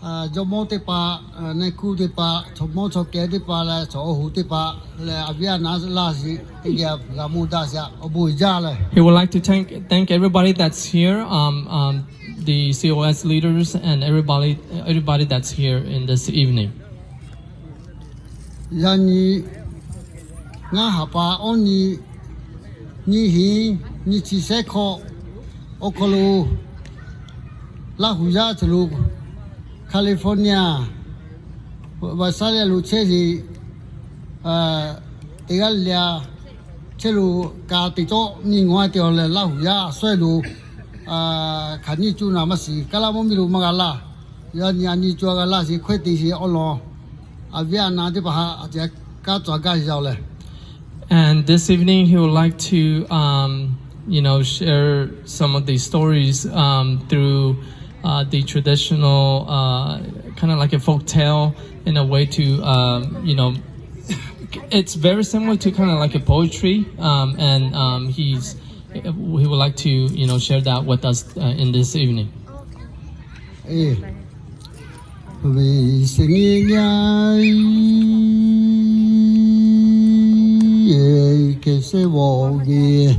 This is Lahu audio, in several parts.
Jawˇmawˇ teˇ hpaˍ, neˇ hkuˇ teˇ hpaˍ, chaw mawˇ chaw kehˬ teˇ hpaˍ leh chaw awˬ hoꞈ teˇ hpaˍ leh, a viˉ a naˉ laˇ sheˍ teˇ geh g'a mawˇ daꞈ sheˍ, awˬ bon jaˇ leh. He would like to thank, thank everybody that's here, um, um, the C O S leaders and everybody, everybody that's here in this evening. Yaꞈ nyi ngaˇ haˍ paˍ awˇ nyi, nyiˇ hinˉ nyiˇ chi shehˉ hkawꞈ awˬ hk'aw lo, Laˇ huˍ yaˇ chi lo California, Visalia lo chehˇ ve teˇ g'aˇ le le a, chehˇ lo ka te cawˇ nyi ngawˬ a te awˬ leh, Laˇ huˍ yaˇ a sawehˇ lo hk'aˬ nyiˇ cuˇ naˍ maˇ shiˍ, kaˇ laˇ mvuhˇ miˬ lo maˇ g'a laˇ. Yaꞈ nyi a nyi cuˇ a g'a laˇ sheˍ, hkawehˇ te sheˍ awˬ lawn, a viˉ a naˉ teˇ hpaˍ htaꞈ a ciˉ kaˉ cawˬ a gaˇ sheˍ awˬ leh. And this evening, he would like to, um, you know, share some of the stories, um, through, uh, the traditional, uh, kind of like a folk tale in a way to, um, you know, it's very similar to kind of like a poetry, um, and, um, he's, he would like to, you know, share that with us, uh, in this evening. Ve se nyi nya e, hk'e sheˉ vawˆ ve,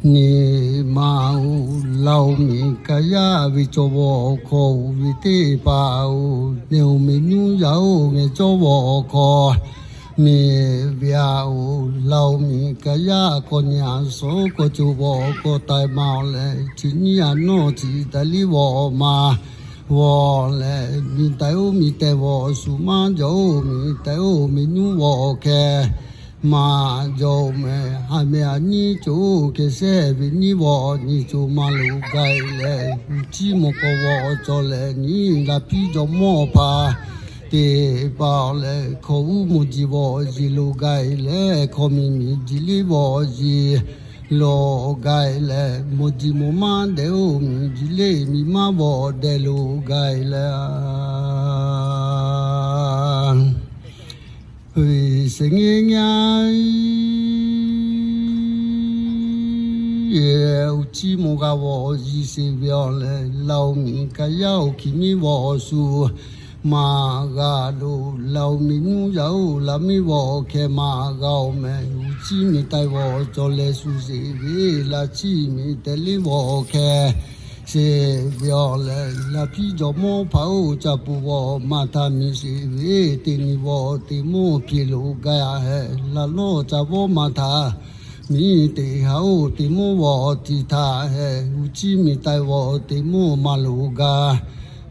nyi ma oˬ, Laˇ oˬ miˬ kaꞈ yaˇ ve cawˬ vawˆ hkawˇ oˬ ve teˇ hpaˍ oˬ, nyi oˬ miˬ nuˇ yaˇ oˬ, ngeh cawˇ vawˆ hkawˇ miˬ ve a oˬ, Laˇ oˬ miˬ kaꞈ yaˇ k'awꞈ nyi a suhˉ k'awꞈ cawˬ vawˆ hkawˇ taiˍ ma awˬ leh, chi nyiˇ a nawˇ chi taiˍ liˇ vawˆ ma vawˆ leh, miˬ taiˍ oˬ miˬ tehˬ vawˆ shu maˇ jaw oˬ, miˬ taiˍ oˬ miˬ nuˇ vawˆ hkeh maˇ jaw meh, ha meh a nyiˇ cawˬ oˬ, hk'e sheˉ ve nyiˇ vawˆ nyi cawˬ ma loꞈ gaˬ leh, uˉ ciˉ mawˬ k'awꞈ vawˆ cawˬ leh, nyi Laˇ piˇ jawˇ mawˇ hpaˍ teˇ hpaˍ leh, hkawꞈ uˉ mawˬ jiˬ vawˆ jiˬ loꞈ gaˬ leh, hkawꞈ miˬ miˬ jiˬ liˇ vawˆ jiˬ loꞈ gaˬ leh, mawˬ jiˬ mawˬ maˇ dehꞈ oˬ, miˬ jiˬ liˇ miˬ maˇ vawˆ dehꞈ loꞈ gaˬ leh, ve se nyi nya e, uˉ ciˉ mawˬ g'a vawˆ jiˬ sheˍ ve awˬ leh, Laˇ oˬ miˬ kaꞈ yaˇ oˬ, hkiˬ miˉ vawˆ shu maˇ g'a loˬ, Laˇ oˬ miˬ nuˇ yaˇ oˬ, Laˇ miˉ vawˆ hkeh maˇ g'a oˬ meh, uˉ ciˉ miˬ taiˍ vawˆ cawˬ leh shu sheˍ ve, Laˇ ciˉ miˬ tehˬ liˇ vawˆ hkeh sheˍ ve awˬ leh, Laˇ piˇ jawˇ mawˇ hpaˍ oˬ, ca puˍ vawˆ maˇ htaˇ miˬ sheˍ ve, teˇ nyi vawˆ teˇ mawˇ hpiˇ loꞈ gaˬ heh, Laˇ lawˇ ca vawˇ maˇ htaˇ miˬ teˇ haˉ oˬ, teˇ mawˇ vawˆ tiꞈ htaˇ heh, uˉ ciˉ miˬ taiˍ vawˆ teˇ mawˇ maˇ loꞈ gaˬ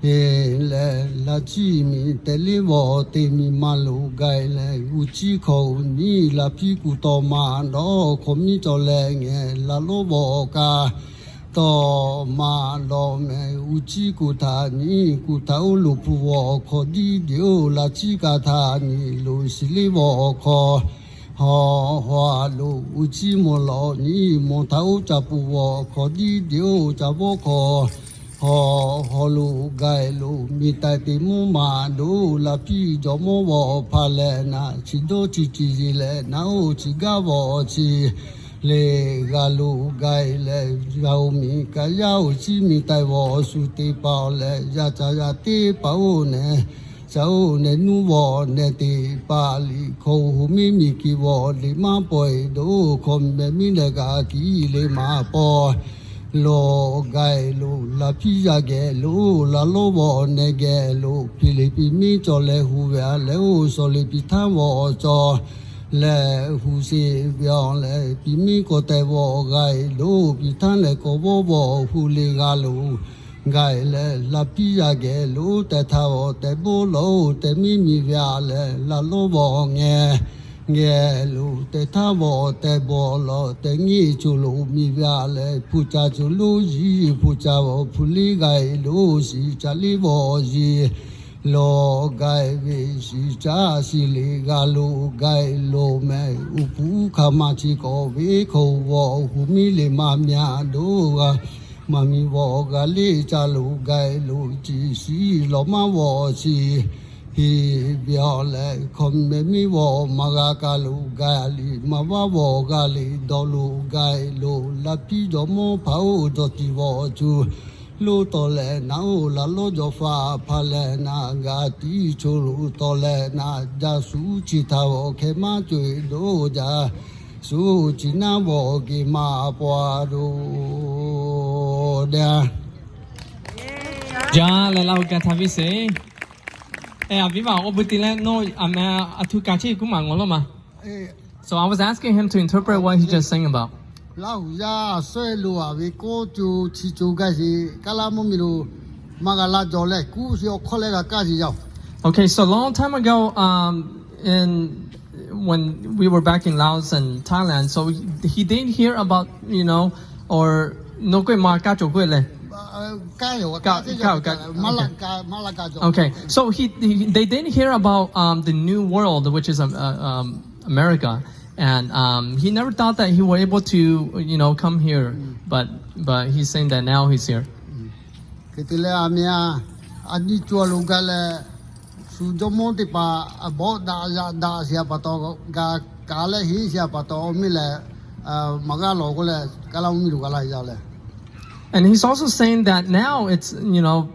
leh, Laˇ ciˉ miˬ tehˬ liˇ vawˆ teˇ miˬ maˇ loꞈ gaˬ leh, uˉ ciˉ hkawꞈ oˬ nyi Laˇ piˇ kuˬ tawˍ maˇ dawˇ hkawꞈ miˉ cawˬ leh ngeh, Laˇ lawˇ vawˆ kaꞈ tawˍ maˇ dawˇ meh, uˉ ciˉ kuˬ htaꞈ nyi kuˬ htaꞈ oˇ loꞈ hpu vawˆ hkawꞈ diˉ deꞈ oˬ, Laˇ ciˉ kaꞈ htaꞈ nyi loꞈ shiˍ liˇ vawˆ hkawꞈ hawˬ hawˬ a loˬ, uˉ ciˉ mawˬ lawˬ nyi mawˬ htaꞈ oˇ ca puˍ vawˆ hkawꞈ diˉ deꞈ oˬ, ca vawˇ hkawꞈ hawˬ hawˬ loꞈ gaˬ loˬ, miˬ taiˍ teˇ mawˇ maˇ loꞈ, Laˇ piˇ jawˇ mawˇ vawˆ hpaˍ leh naˍ, chi dawˇ chi ciˬ yeˬ leh naˍ oˬ, chi gaˇ vawˆ chi le g'a loꞈ gaˬ leh, Laˇ oˬ miˬ kaꞈ yaˇ oˬ, ciˉ miˬ taiˍ vawˆ shu teˇ hpaˍ awˬ leh, yaˇ ca yaˇ teˇ hpaˍ oˬ neh, ca oˬ neh nuˇ vawˆ neh teˇ hpaˍ liꞈ hkawꞈ oˬ, hoꞈ miˉ miˬ kiˬ vawˆ liꞈ maˇ pawehˇ doˬ, hkawꞈ mehˍ miˉ leh kaꞈ kiˬ liꞈ maˇ pawehˇ loꞈ gaˬ loˬ, Laˇ piˇ yaˇ geh loˬ, Laˇ lawˇ vawˆ neh geh loˬ, piˇ liꞈ piˇ miˉ cawˬ leh hu ve a leh oˬ, shawˍ liꞈ piˇ htaˇ vawˆ cawˬ leh hu sheˍ ve awˬ leh, piˇ miˉ k'awꞈ tehˬ vawˆ g'a loˬ, piˇ htaˇ leh k'awꞈ vawˇ vawˆ hu le g'a loˬ, gaˬ leh Laˇ piˇ yaˇ geh loˬ, tehˬ htaˇ vawˆ tehˬ bawˆ lawˬ oˬ, tehˬ miˉ miˬ ve a leh Laˇ lawˇ vawˆ ngeh geh loˬ, tehˬ htaˇ vawˆ tehˬ bawˆ lawˬ, tehˬ nyiˇ co loˬ miˬ ve a leh, hpu ca co loˉ yiˍ hpu ca vawˆ hpu liˇ g'a loˬ, shiˍ ca liˇ vawˆ yiˍ lawˬ gaˬ ve, shiˍ ca shiˍ liꞈ g'a loˬ gaˬ loˬ meh, uˉ puˍ uˉ hkaˇ maˇ chi k'awꞈ ve hkawꞈ vawˆ hu miˉ liꞈ maˇ myaꞈ doˬ g'a, maˇ miˬ vawˆ g'a liˇ ca loˬ gaˬ loˬ, ciˬ shiˍ lawˬ maˇ vawˆ shiˍ heˆ ve awˬ leh, hkawꞈ mehˍ miˉ vawˆ maˇ g'a kaˬ loˬ gaˬ liꞈ, maˇ vaˇ vawˆ g'a liꞈ dawˇ loˬ gaˬ loˬ, Laˇ piˇ jawˇ mawˇ hpaˍ oˬ, jawˇ tiˍ vawˆ cuˬ Lo tawˬ leh naˉ oˬ laˬ lonˉ jawˬ faˍ hpaˍ leh naˍ gaˬ tiˉ cho lo tawˬ leh naˍ jaˇ suˉ chi htaꞈ awˬ hkeh maˇ co eˬ doˇ jaˇ suˉ chi naˉ bawˬ ke maˇ paw a doˬ. Deˇ a. Jaˇ leh laˇ hu ka htaˇ viˉ sheˍ. Eh, a viˉ vaˇ awˬ bon te leh nawˬ a meh a htu ka cheˇ kuˉ maˬ ngawˬ lawˇ ma. So I was asking him to interpret what he just sang about. Laˇ hu yaˇ a suhˉ lo a ve kawˇ co chi co gaˇ sheˍ, Kaˇ laˇ mvuhˇ miˬ lo maˇ g'a laˇ jawˬ leh kuˉ sheˍ awˬ hkawˇ leh g'a kaˇ sheˍ yaˇ. Okay, so a long time ago, um, in when we were back in Laos and Thailand, so he, he didn't hear about, you know, or no k'oˆ ma kaˇ cawˬ k'oˆ leh. Kaˇ yoˬ, kaˇ, kaˇ, kaˇ, maˇ laˇ kaˇ, maˇ laˇ kaˇ cawˬ. Okay, so he, he, they didn't hear about, um, the new world, which is, um, uh, um, America, and, um, he never thought that he were able to, you know, come here, but, but he's saying that now he's here. Hk'e te leh a meh a, a nyi co a lo gaˬ leh, shu jawˇmawˇ teˇ hpaˍ a bawˆ daꞈ yaꞈ daꞈ sheˍ a pa taw, gaˬ kaꞈ leh heˆ sheˍ a pa taw, awˬ miˇ lehˬ maˇ g'a lawˬ k'oˆ leh, Kaˇ laˇ mvuhˇ miˬ lo g'a laˇ yaˇ leh. And he's also saying that now it's, you know,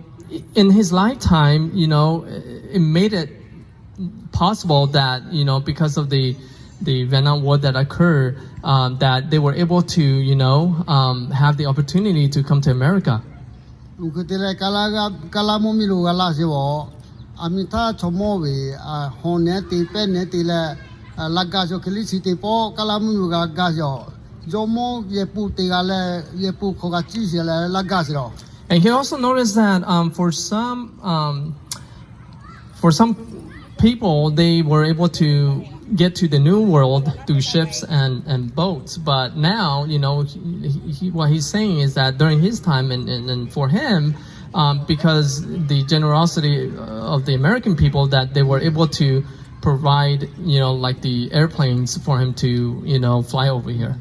in his lifetime, you know, it made it possible that, you know, because of the, the Vietnam War that occurred, um, that they were able to, you know, um, have the opportunity to come to America. Oˇ hk'e te leh Kaˇ laˇ, Kaˇ laˇ mvuhˇ miˬ lo g'a laˇ sheˍ a, a miˬ htaˇ chaw mawˇ ve, a, hawˬ nehˉ te pehˇ nehˉ te leh, a, laˇ gaˇ sheˍ, hk'e liˇ chi teˇ pawˆ Kaˇ laˇ mvuhˇ miˬ lo g'a gaˇ sheˍ a, jawˇmawˇ yehˬ pun te g'a leh, yehˬ pun hk'aw g'a ciˇ sheˍ leh laˇ gaˇ sheˍ a. And he also noticed that, um, for some, um, for some people, they were able to get to the New World through ships and, and boats. But now, you know, he, he, what he's saying is that during his time and, and, and for him, um, because the generosity of the American people, that they were able to provide, you know, like, the airplanes for him to, you know, fly over here.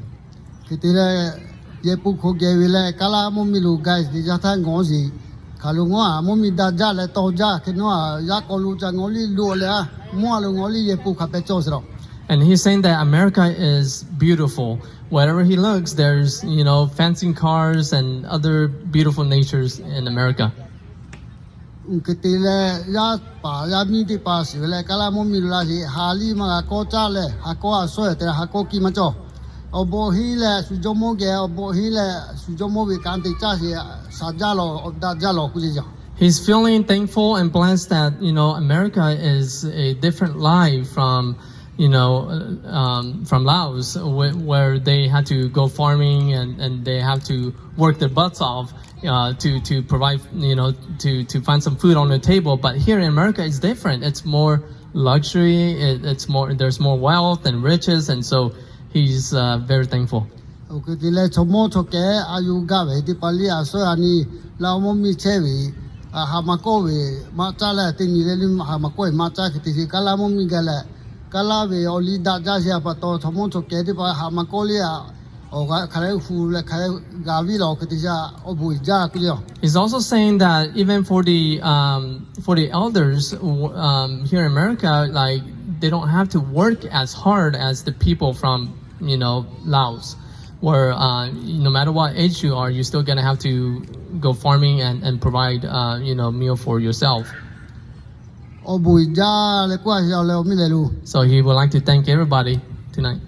Hk'e te leh, yehˬ pun hk'aw geh ve leh Kaˇ laˇ mvuhˇ miˬ lo gaˇ teˇ yanˇ htaˇ ngawˬ sheˍ. Hk'aˬ lo ngawˬ a, mvuhˇ miˬ daꞈ jaˇ leh tawˇ jaˇ hk'e nawˉ a, yaˇ k'aw lo ca ngawˬ liˇ loꞈ leh a, mvuhˇ a lo ngawˬ liˇ yehˬ pun hk'a pehꞈ cawˬ sheˍ a. And he's saying that America is beautiful. Wherever he looks, there's, you know, fancy cars and other beautiful natures in America. Oˇ hk'e te leh yaˇ paˍ yaˇ miˇ teˇ hpaˍ shiˍ ve leh Kaˇ laˇ mvuhˇ miˬ lo laˇ sheˍ, ha liˇ maˇ g'a kawˇ caˇ leh, ha kawˇ a suhˉ te leh ha kawˇ kiˇ maˇ cawˬ. Awˬ bon henˉ leh shu jawˇmawˇ geh, awˬ bon henˉ leh shu jawˇmawˇ ve kanˉ te caˇ sheˍ, shaˍ jaˇ lawˬ, awˬ daꞈ jaˇ lawˬ k'oˆ ce yaˇ. He's feeling thankful and blessed that, you know, America is a different life from, you know, uh, um, from Laos, where, where they had to go farming and, and they have to work their butts off, uh, to, to provide, you know, to, to find some food on the table. But here in America, it's different. It's more luxury. It, it's more, there's more wealth and riches, and so he's, uh, very thankful. Oˇ hk'e te leh chaw mawˇ chaw kehˉ a yuˬ gaˇ ve teˇ hpaˍ liˇ a suhˉ a nyi, Laˇ mvuhˇ miˬ chehˇ ve, a, ha maˇ kawˆ ve maˇ caˇ leh, teˇ nyi leh liˇ ha maˇ kawˆ ve maˇ caˇ hk'e te sheˍ, Kaˇ laˇ mvuhˇ miˬ gaˇ leh, Kaˇ laˇ ve awˬ liˇ daꞈ jaˇ sheˍ a pa taw, chaw mawˇ chaw kehˉ teˇ hpaˍ ha maˇ kawˆ liˇ a, awˬ g'a hk'aˬ leh hu leh hk'aˬ g'a viˇ lawˬ hk'e te sheˍ, awˬ bon jaˇ k'oˆ le a. He's also saying that even for the, um, for the elders, w-, um, here in America, like, they don't have to work as hard as the people from, you know, Laos, where, uh, no matter what age you are, you're still gonna have to go farming and, and provide, uh, you know, meal for yourself. Awˬ bon jaˇ leh k'oˆ a sheˍ a leh awˬ miˇ lehˬ lo. So he would like to thank everybody tonight.